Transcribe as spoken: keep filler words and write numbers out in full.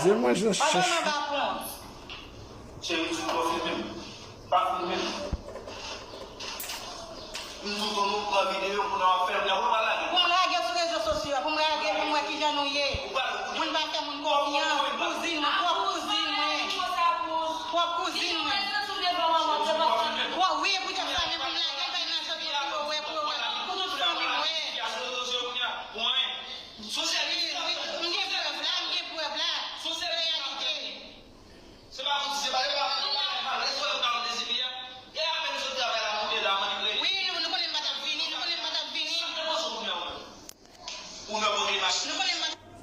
Jan mwen jwe Anba chèch. Maba pran. Cheri, tu dois filmer. Pas filmer. Nous nous prenons la vidéo pour nous faire la. Pou m lage sou rezo sosyo, pou m lage, pou m wè kijan nou ye. Moun pa fè moun konfyans. Kouzin mwen, pwòp kouzin mwen. Pwòp kouzin mwen.